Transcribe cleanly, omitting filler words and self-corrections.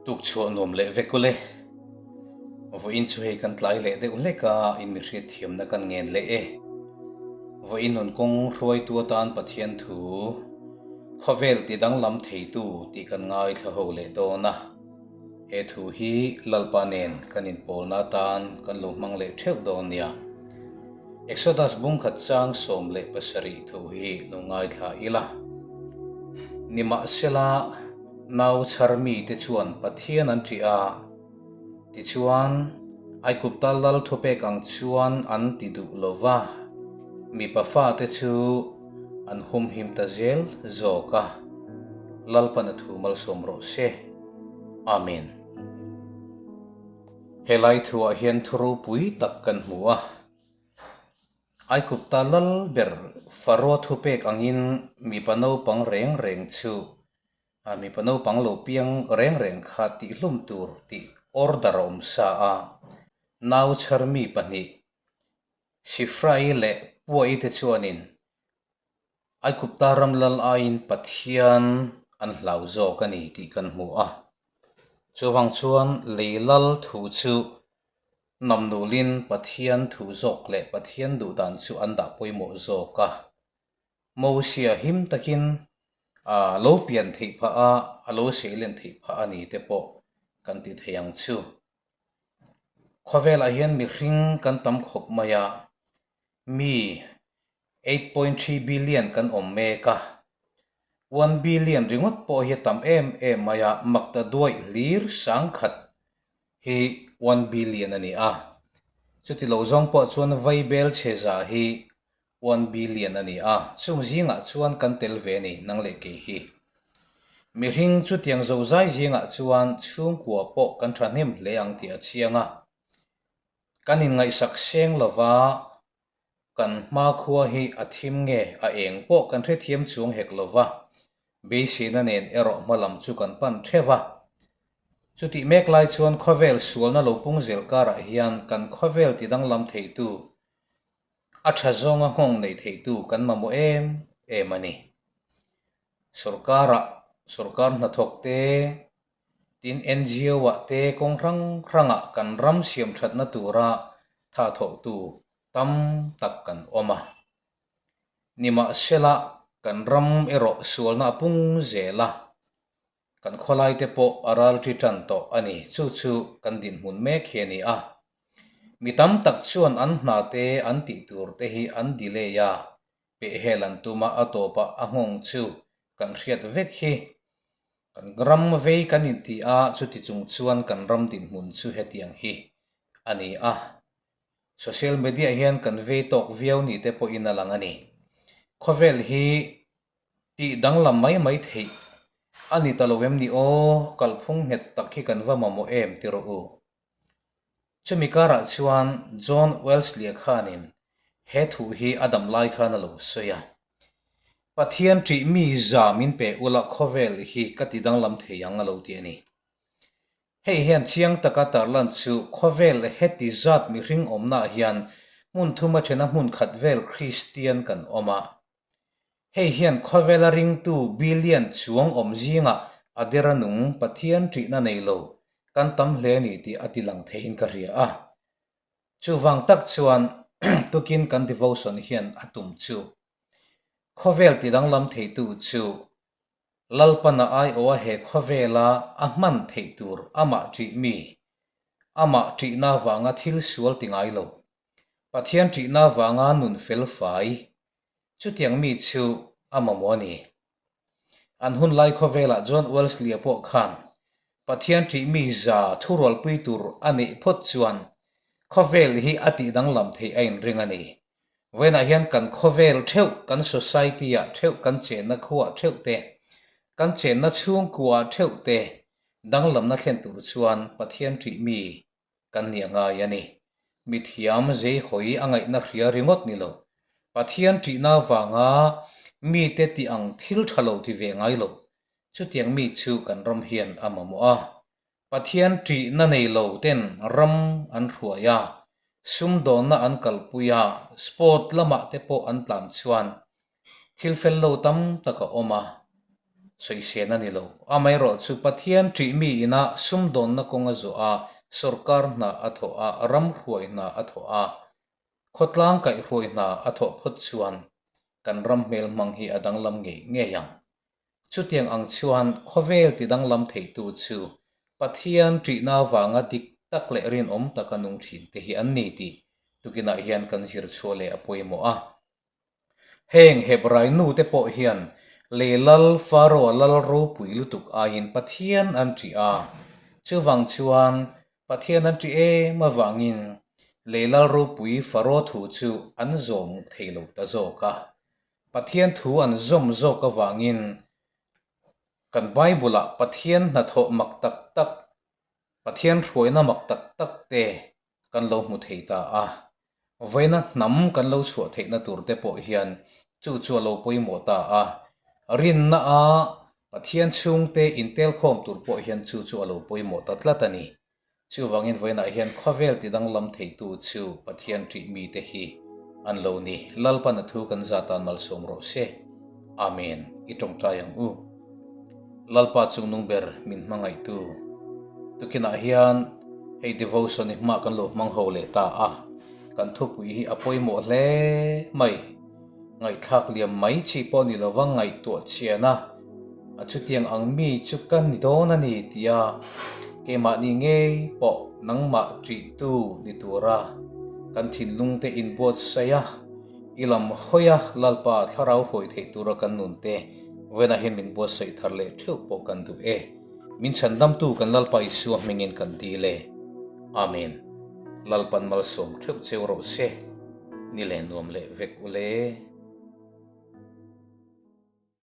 Tukchhuah nuam leh vek ule. Vawiin chu hei kan tlai leh deuh hlek a, in mi hriatthiamna kan ngen leh e. Vawiin nun kawng hruaitu atan Pathian thu, khawvel ti danglam theitu tih kan ngaithla ho leh dawn a. He thu hi Lalpa nen kan inpawlna atan kan lo hmang leh theuh dawn nia. Exodus bungkhat chang 17 thu hi lo ngaithla ila. Nimahsela, nau chhar mite chuan Pathian an ṭih a, tichuan Aigupta lal thupek ang chuan an ti duh lo va, mipa fate chu an humhim ta zel zawk a. Lalpan a thu malsawm rawh se. Amen. Helai thuah hian thu ropui tak kan hmu a. Aigupta lal ber Faroa thupek angin mipa naupang reng reng chu mipa naupang lo piang reng reng kha tihhlum tur tih order a awm sa a. Nau chharmi pahnih Sifrai leh Puai te chuanin Aigupta ram lal aiin Pathian an hlau zawk a ni tih kan hmu a. Chuvang chuan lei lal thu chu namnulin Pathian thu zawk leh Pathian duhdan chu an dah pawimawh zawk a. Mosia him takin a lo pian theih phah a, a lo seilen theih phah a ni te pawh kan ti thei ang chu. Khawvelah hian mihring kan tam khawp mai a, mi 8.3 billion kan awm mek a, one billion ringawt pawh hi a tam em em mai a, makta duaih hlir sangkhat hi one billion a ni a. Chuti lo zawng pawh chuan vaibel chhe za hi one billion a ni a, chung zingah chuan kan tel ve a ni nang leh kei hi. Mihring chutiang zozai zingah chuan chhungkua pawh kan thahnem hle ang tih a chiang a, kan inngaihsak seng lova kan hmakhua hi a thim nge a eng pawh kan hrethiam chuang hek lova, beiseina nen erawh hmalam chu kan pan theuh a. Chutih mek lai chuan khawvel sualna lo pung zel karah hian kan khawvel tidanglam theitu A tha zawnga nghawng nei theitu kan mamawh em em a ni. Sorkarah sorkar hnathawk te, tin NGO-ah te kawng hrang hrangah kan ram siam thatna tura tha thawhtu tam tak kan awm a. Nimahsela kan ram erawh sualna a pung zel a. Kan khawlaite pawh a ralṭi ṭan tawh a ni. Chu chu kan dinhmun mek hi a ni a. Mi tam tak chuan an hna te, an tih tur te hi an delay a, pehhel an tum a, a tawpah a nghawng chu kan hriat vek hi. Kan ram vei kan inti a, chuti chung chuan kan ram dinhmun chu hetiang hi a ni a. Social media hian kan vei tawk viau ni te pawhin a lang a ni. Khawvel hi Tih danglam mai mai theih a ni ta lo em ni aw, kalphung nghet tak hi kan va mamawh em ti rawh u. Chumi karah chuan John Wellesley-a khanin he thu hi a dam lai khan a lo sawi a, Pathian ṭih mi za min pe ula khawvel hi ka ti danglam thei ang a lo ti a ni. Hei hian chiang taka tarlan chu khawvel heti zat mihring awmnaah hian hmun thum a ṭhena hmun khat vel Kristian kan awm a. Hei hian khawvela ringtu billion chuang awm zingah a dera nung Pathian ṭihna nei lo kan tam hle ni tih a ti lang theiin ka hria a. Chuvang tak chuan tukin kan devotion hian a tum chu khawvel tidanglam theitu chu Lalpana aiawha he khawvela a hman theih tur amah ṭih mi, amah ṭihna avanga thil sual ti ngai lo, Pathian ṭihna avanga nun fel fai, chutiang mi chu a mamawh a ni. An hun lai khawvelah John Wellesley-a pawh khan Pathian ṭih mi za thurualpui tur a neih phawt chuan khawvel hi a tihdanglam theih a inring a ni. Vawiinah hian kan khawvel theuh, kan society-ah theuh, kan chenna khuaah theuh te, kan chenna chhungkuaah theuh te danglamna thlen tur chuan Pathian ṭih mi kan nih a ngai a ni. Mithiam zeihawi a ngaihna hria ringawt ni lo. Pathian ṭihna avanga mite tih ang thil ṭha lo ti ve ngai lo. Chutiang mi chu kan ram hian a mamawh a. Pathian ṭihna nei lo ten ram an hruai a, sumdawnna an kalpui a, sport lamah te pawh an tlan chuan thil fel lo tam tak a awm a. Sawisên a ni lo. Amaherawhchu Pathian ṭih mi ina sumdawnna kawng a zawh a, sawrkar hna a thawh a, ram hruai hna a thawh a, khawtlang kaihhruai hna a thawh phawt chuan kan ram hmel hmang hi a danglam ngei ngei ang. Chutiang ang chuan khawvel ti danglam theitu chu Pathian ṭihna avanga dik tak leh rinawm taka nung ṭhin te hi an ni tih tukinah hian kan zir chhuah leh a pawimawh a. Heng Hebrai nute pawh hian lei lal Pharaoh-a lal ropui lutuk aiin Pathian an ṭih a. Chuvang chuan Pathian an ṭih em avangin lei lal ropui Pharaoh thu chu an zawm thei lo ta zawk a. Pathian thu an zawm zawk avangin kan Bible-ah Pathian hnathawh mak tak tak, Pathian hruaina mak tak tak te kan lo hmu thei ta a, vawiina hnam kan lo chhuah theihna tur te pawh hian chu chu a lo pawimawh ta a, rinna a Pathian chhungte intelkhawm tur pawh hian chu chu a lo pawimawh ta tlat a ni. Chuvangin vawiinah hian khawvel tidanglam theitu chu Pathian ṭih mite hi an lo ni. Lalpan a thu kan zatan malsawm rawh se. Amen. I tawngtai ang u. Lalpa chungnung ber min hmangaihtu tukinah hian hei devotion hi hma kan lo hmang ho leh ta a, kan thupui hi a pawimawh hle mai. Ngaihthlak liam mai chi pawh ni lova ngaihtuah chian a, a chutiang ang mi chu ka ni dawn a ni tia keimahni ngei pawh nangmah ṭihtu ni tura kan thinlungte inbuatsaih a, I lam hawi a, Lalpa thlarau hruai theih tura kan nun te vawiinah hian min buatsaih thar leh theuh pawh kan duh e. Min chhandamtu kan Lalpa Isua hmingin kan dil e. Amen. Lalpan malsawm theuh cheu rawh se. Ni leh nuam leh vek u le.